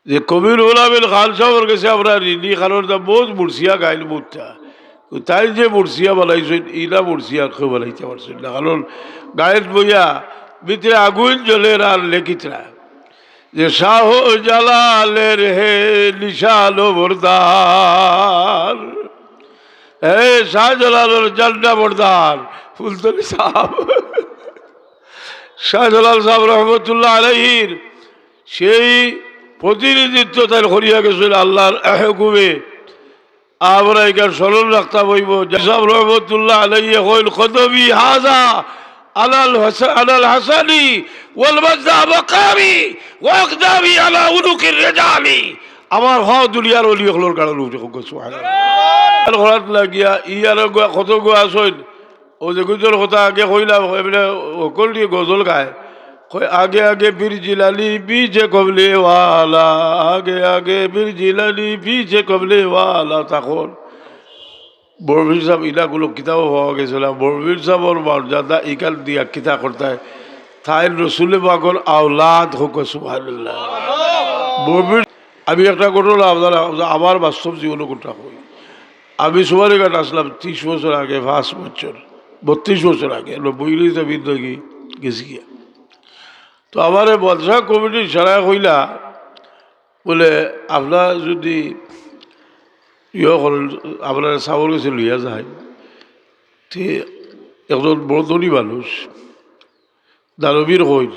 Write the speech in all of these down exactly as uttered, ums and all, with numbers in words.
যে কবি রুহুল আমিন খান সাবর গেছে আমরা ঋণী, কারণ তা বউত মুর্শিয়া গাইল বউততা। তাইন যে মুর্শিয়া বানাইছইন, ইলা মুর্শিয়া আর কেউ বানাইতা পারছইন না। কারণ গাইল বইয়া ভিতরে আগুইন জ্বলের আর লেখিতরা যে শাহ জালালের হে নিশান বরদার, হে শাহজালালর ঝান্ডা বরদার, ফুলতলি সাব। শাহজালাল সাব রহমতুল্লাহ আলাইহির সেই প্রতিনিধিত্ব তাইন করিয়া গেছইন আল্লাহর হুকুমে। আমরা ইখান স্মরণ রাখতাম অইবো। সাব রহমতুল্লাহ আলাইহি কইল, "কদমি হাজা আলাল হাসা-, আলাল হাসানি ওয়াল মাজদা মাকামি ওয়া আকদামি আলা উনুকির রিজালি।" আমার পাও দুনিয়ার অলি অকলর ঘাড়র উপরে। কউক্কা সুবহানাল্লাহ। করাত লাগিয়া ইয়ার গুয়া কত গুয়া আছইন। অউ যে গুজর কথা আগে কইলাম, এমনে হকল দিয়া গজল গায়। কয়, "আগে আগে পীর জিলানি, পিছে কমলি ওয়ালা, আগে আগে পীর জিলানি, পিছে কমলি ওয়ালা।" তখন বড় পীর সাব ইলা কুনু কিতাবো পাওয়া গেছে না। বড় পীর সাবর মর্যাদা ইখান দিয়া কিতা করতায়। তাইন রসুলে পাকর আওলাদ। কউক্কা সুবহানাল্লাহ। বড় পীর, আমি একটা ঘটনা আপনারা, আমার বাস্তব জীবনর ঘটনা কই। আমি সুপারিঘাট আছলাম ত্রিশ বছর আগে, পাঁচ বছর, বত্রিশ বছর আগে, নব্বই ইংরেজি তো বিদ্রোহী গেছি গিয়া। তো আমারে মাদ্রাসা কমিটির সারায় কইলা, বলে, "আপনারা যুদি ইয়ে করেন, আপনারা সাবর গেছে লইয়া যায়।" তে একজন বড় ধনী মানুষ, দানবীর কইল,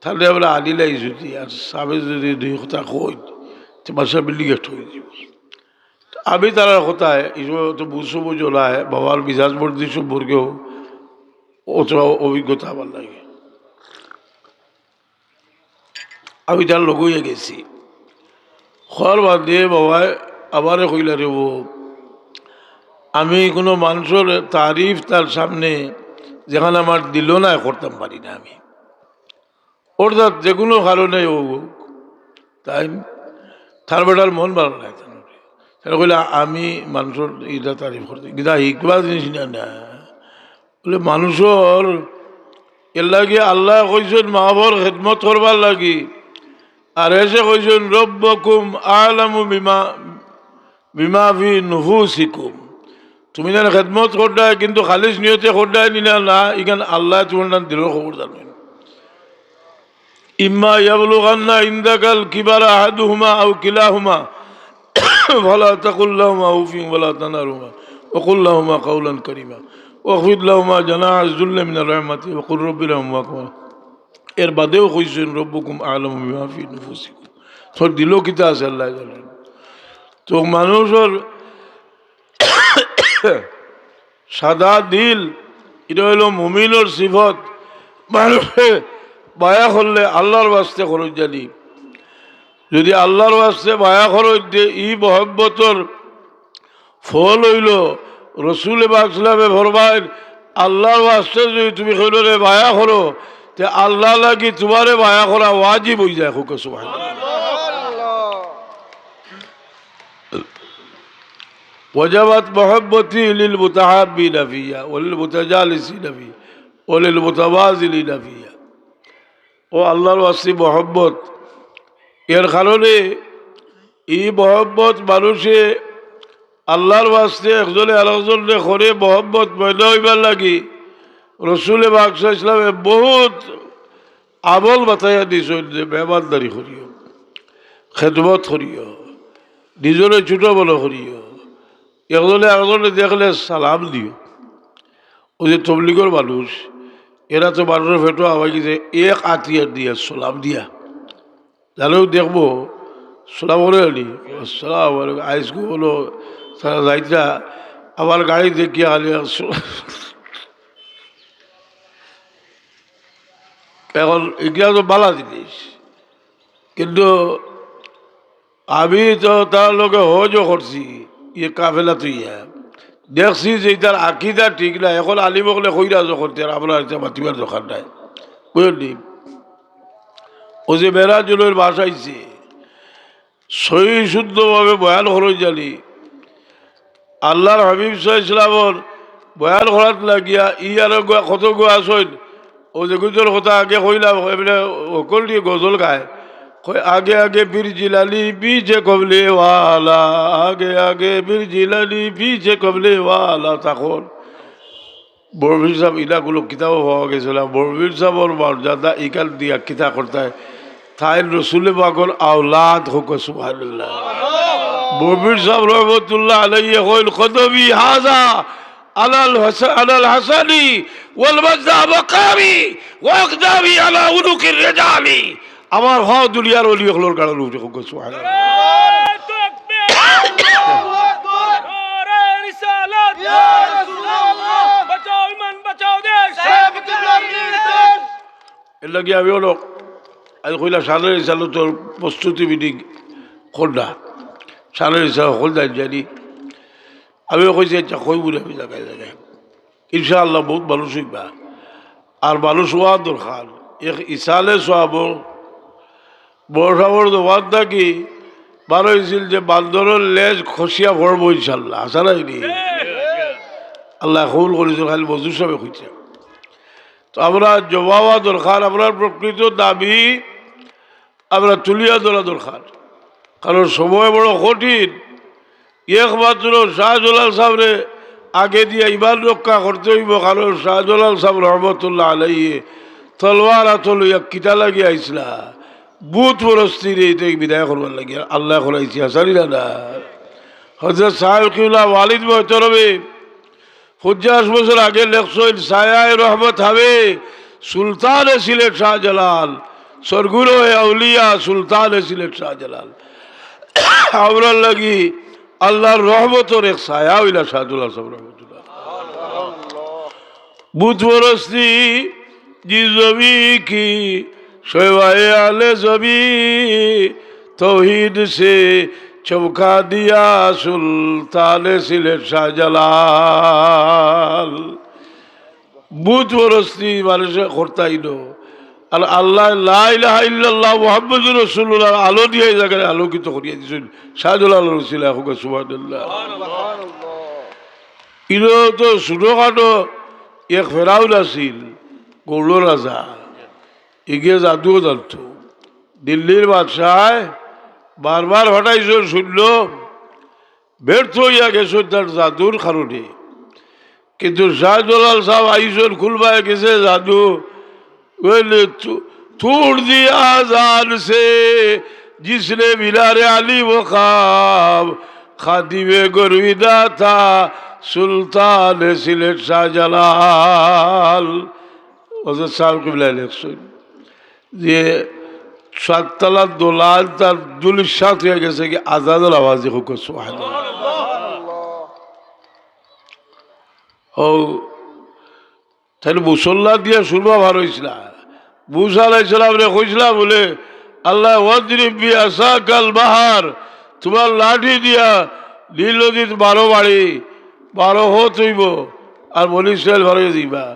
"তাইলে আমরা আনিলাই যুদি, আর সাবে যুদি দুই কথা কইন, তে মাদ্রাসা বিল্ডিং একটা অই যিবো।" আমি তারার কথায়, এই সময় তো বুঝ সমুঝ নাই, বাবার মিজাজ বর্দি সম্পর্কেও অত অভিজ্ঞতা আমার নাই। আমি তার লগে অইয়া গেছি। কওয়ার বাদে বাবায় আমারে কইলা, "রে ও, আমি কুনু মানষর তারিফ তার সামনে যেখান আমার দিলো নায় করতাম পারি না আমি।" অর্থাৎ যেকুনু কারণে অউক, তাইন তার বেটার মন ভালা নায় তান। তাইন কইলা, "আমি মানষর ইটা তারিফ করতে, কিতা হিকবা জিনিস না, না।" বলে, মানুষর এরলাগি আল্লায় কইছইন মা বাবার খেদমত করবার লাগি, আর এসে কইছইন, "রব্বকুম আ'লামু বিমা, বিমা ফি নুফুসিকুম।" তুমি যেন খেদমত কররায়, কিন্তু খালিস নিয়তে কররায় নি না, না, ইখান আল্লায় তুমার দিলর খবর জানইন। ইম্মা ইয়াবলুগান্না ইনদাকাল কিবারা আহাদুহুমা আও কিলাহুমা ফালা তাকুল লাহুমা উফিন ওয়ালা তানহারহুমা ওয়া কুল লাহুমা কাওলান কারীমা ওয়াখফিদ লাহুমা জানাহা যুল্লি মিনার রাহমাতি ওয়া কুল রাব্বি ইরহামহুমা কামা। এর বাদেও কইছইন, "রব্বুকুম আ'লামু বিমা ফি নুফুসিকুম।" তোর দিলো কিতা আছে আল্লায় জানইন। তো মানুষর সাদা দিল, ইটা অইলো মুমিনর সিফত। মানষে মায়া করলে আল্লার ওয়াস্তে করইন জানি। যুদি আল্লার ওয়াস্তে মায়া করইন তে ই মহব্বতর ফল অইলো, রসুলে পাক সাল্লাল্লাহু আলাইহি ওয়াসাল্লামে ফরমাইন, আল্লার ওয়াস্তে যুদি তুমি কেউরে মায়া করো, তে আল্লার লাগি তুমারে মায়া করা ওয়াজিব অইযায়। কউক্কা সুবহানাল্লাহ। ওয়াজাবাত মুহাব্বতি লিল মুতাহাব্বিনা ফিয়া ওয়া লিল মুতাজালিসিনা ফিয়া ওয়া লিল মুতাবাজিলিনা ফিয়া। ও আল্লার ওয়াস্তে মহব্বত, এর কারণে ই মহব্বত মানষে আল্লার ওয়াস্তে একজনে আরকজনরে করে মহব্বত পয়দা অইবার লাগি রসুলে পাক সাল্লাল্লাহু আলাইহি ওয়াসাল্লামে বউত আমল বাতাইয়া দিছইন যে মেহমানদারি করিও, খেদমত করিও, নিজরে ছোট বড় করিও, একজনে আরকজনরে দেখলে সালাম দিও। অউ যে তবলিগর মানুষ, এরা তো মানষর পেটো হামাই গেছে এক আতিয়ার দিয়া, সালাম দিয়া। যারেউ দেখবো, সালাম করে আনি, "আসসালামু আলাইকুম।" আইজকু অইলো, তারা যাইতরা, আমার গাড়ি দেখিয়া আনি, আসসালাম। এখন ইগুলা তো ভালা জিনিস, কিন্তু আমি তো তার লগে হজও করছি, ই কাফেলাত অইয়া। দেখছি যে ইতার আকিদা ঠিক না। এখন আলিম অকলে কইরা যখন, তে আর আমরার ইতা মাতিবার দরকার নাই। বুঝছইন নি? অউ যে মেরাজুল হকর বাসাইছে, সহি শুদ্ধভাবে বয়ান করইন জানি। আল্লার হাবিব সাল্লাল্লাহু আলাইহি ওয়াসাল্লামর বয়ান করাত লাগিয়া ই আরো গুয়া, কত গুয়া আছইন। অউ যে গুজর কথা আগে কইলাম, এমনে হকল দিয়া গজল গায়। কয়, "আগে আগে পীর জিলানী, পিছে কমলি ওয়ালা, আগে আগে পীর জিলানী, পিছে কমলি ওয়ালা।" তখন বড় পীর সাব ইলা কুনু কিতাবো পাওয়া গেছে না। বড় পীর সাবর মর্যাদা ইখান দিয়া কিতা করতায়, তাইন রসুলে পাকর আওলাদ। কউক্কা সুবহানাল্লাহ। বড় পীর সাব রহমতুল্লাহ আলাইহি কইন, "কদমি হাজা আলাল হাসা-, আলাল হাসানি ওয়াল মাজদা মাকামি ওয়া আকদামি আলা উনুকির রিজালি।" আমার পাও দুনিয়ার অলি অকলর ঘাড়র উপরে। কউক্কা সুবহানাল্লাহ। নারায়ে তাকবীর। নারায়ে রিসালাত। ইয়া রাসূলুল্লাহ। বাঁচাও ইমান, বাঁচাও দেশ। এর লাগি আমি অনো, আমি কইলা, শানের রিসালতর প্রস্তুতি মিটিং করলা। শানের রিসালত হকল দাইন জানি। আমিও কইছি, "আচ্ছা, কইমু নে আমি জাগায় জাগায়।" ইনশাআল্লাহ, বউত মানুষ অইবা। আর মানুষ অওয়া দরকার। এক ইসালে সওয়াব, বড় সাবর জবান থাকি বার অইছিল যে বান্দরর লেজ খসিয়া পড়বো ইনশাআল্লাহ। হাছা নায়নি? আল্লায় কবুল করিছইন, খালি মঞ্জুর সাবে কইছে। তো আমরা জমা অওয়া দরকার, আমরার প্রকৃত দাবি আমরা তুলিয়া ধরা দরকার, কারণ সময় বড় কঠিন। একমাত্র শাহজালাল সাবরে আগে দিয়া ইমান রক্ষা করতে অইবো, কারণ শাহজালাল সাব রহমতুল্লাহ আলাইহি তলোয়ার আতো লইয়া কিতা লাগি আইছলা? বুত পরস্তিরে ইতা বিদায় করবার লাগি আল্লায় করাইছে, হাছা নি না? হযরত ছাহেব কিবলা ওয়ালিদ মুহতারামে পঞ্চাশ বছর আগে লেখছইন, "ছায়ায়ে রহমত হবে সুলতানে সিলেট শাহজালাল, সরগুরো আউলিয়া সুলতানে সিলেট শাহজালাল।" আমরার লাগি আল্লার রহমতর এক ছায়া অইলা শাহজালাল সাব রহমতুল্লাহ। বুত পরস্তি জি জমি কি শোভায়ে আলে জমি, তৌহিদ সে চমকা দিয়া সুলতানে সিলেট শাহজালাল। বুত পরস্তি মানুষে করতা ইনো। আর আল্লায় লা ইলাহা ইল্লাল্লাহ মুহাম্মাদুর রাসূলুল্লাহর আলো দিয়া ই জাগারে আলোকিত করিয়া দিছইন। শাহজালালর উসিলায়। কউক্কা সুবহানাল্লাহ। ইনো তো ছোটখাটো এক ফেরাউন আছিল, গৌড়র রাজা। ইগিয়ে জাদুও জানতো। দিল্লির বাদশায় বারবার ফাটাইছইন, শুনলো, ব্যর্থ অইয়া গেছইন তার জাদুর কারণে। কিন্তু শাহজালাল সাব আইছইন, খুলবায় গেছে জাদু। বলে, "তু-, তুড় দিয়া জান সে জিসনে মিনারে আলী ও খাব, খাদিমে গরুইদা থা সুলতানে সিলেট শাহজালাল।" হযরত ছাহেব কিবলায় লেখছইন যে সাততলার দোলান তার ধুলিস্যাৎ অইয়া গেছে গি আজানের আওয়াজে। কউক্কা সুবহানাল্লাহ। ও, তাইলে মুসল্লা দিয়া সুরমা বার অইছলা। মুসা আলাইহিস সালামরে কইছলা বুলে, "আল্লাহ, ওয়াদরিব বিআসাকাল বাহার, তুমার লাঠি দিয়া নীল নদীত বারো বাড়ি, বারো হত অইবো, আর বনি ইসরাইল বার অইযিবা।"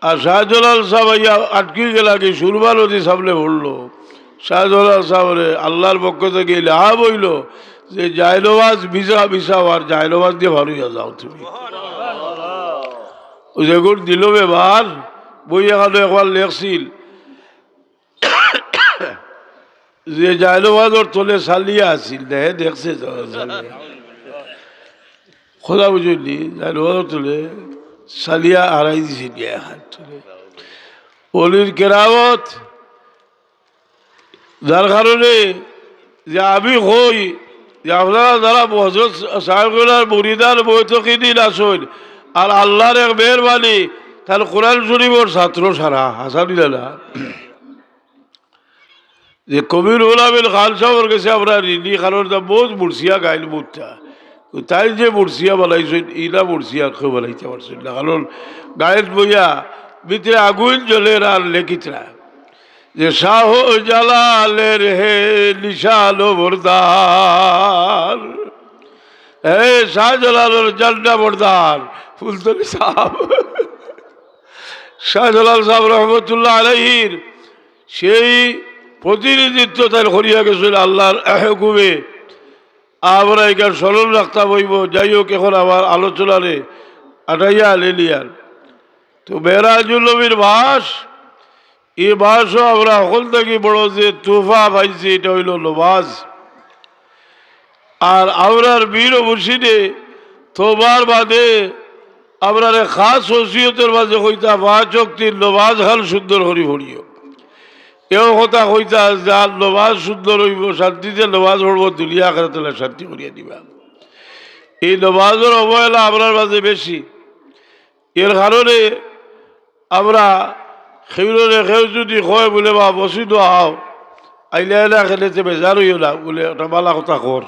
আর শাহজালাল সাব আইয়া আটকি গেলা গি, সুরমা নদী সামনে পড়লো। শাহজালাল সাবরে আল্লার পক্ষ থাকি ইলহাম অইলো যে জায়নমাজ বিছা বিছাও আর জায়নমাজ দিয়া বার অইয়া যাও তুমি। অউ যেগুন দিলো বেবার, বই এখানো একবার লেখছিল যে জায়নমাজর তলে ছালিয়া আছিল, দেখে দেখছে তো ছালিয়া। কথা বুঝলি, জায়নমাজর তলে ছালিয়া হারাই দিছে গিয়া এখান তলে। অলির কেরামত, যার কারণে যে আমি কই যে আপনারা যারা হযরত ছাহেব কিবলার মুরিদ আর মুতাকিদিন আছইন, আর আল্লার এক মেহেরবানি, তার কোরআন শরীফর ছাত্র সারা, হাছা নি না? যে কবির গোলামিল খান সাবর গেছে আমরা ঋণী, কারণ তা বউত মুর্শিয়া গাইল বুটটা। তাইন যে মুর্শিয়া বানাইছইন, ইলা মুর্শিয়া আর কেউ বানাইতা পারছইন না, কারণ গাইল বইয়া ভিতরে আগুইন জ্বলের আর লেখিতরা। যে শাহজালালের হে নিশান বরদার, হে শাহজালালর ঝান্ডা বরদার, ফুলতলি সাব। শাহজালাল সাব রহমতুল্লাহ আলাইহির সেই প্রতিনিধিত্ব তাইন করিয়া গেছইন আল্লার হুকুমে। আমরা ইখান স্মরণ রাখতাম অইবো। যাই হোক, এখন আমার আলোচনারে আটাইয়া আনিলিয়ার। তো মেরাজুন নবীর মাস, ই মাসো আমরা হকল থাকি বড় যে তোফা পাইছি, ইটা অইলো নমাজ। আর আমরার পীর ও মুর্শিদে তওবার বাদে আমরারে খাস ওসিয়তর মাঝে কইতা, পাঁচ ওয়াক্তির নমাজ খান সুন্দর করি পড়িও। এও কথা কইতা, যার নমাজ সুন্দর অইবো, শান্তিতে নমাজ পড়বো, দুনিয়া আখেরাত আল্লায় শান্তি করিয়া দিবা। ই নমাজর অবহেলা আমরার মাঝে বেশি। এর কারণে আমরা কেউরে কেউ যুদি কয় বুলে, "বা মসজিদো আও, আইলায় না কেনে, তে বেজার অইও না", বুলে, ওটা বালা কথা কর।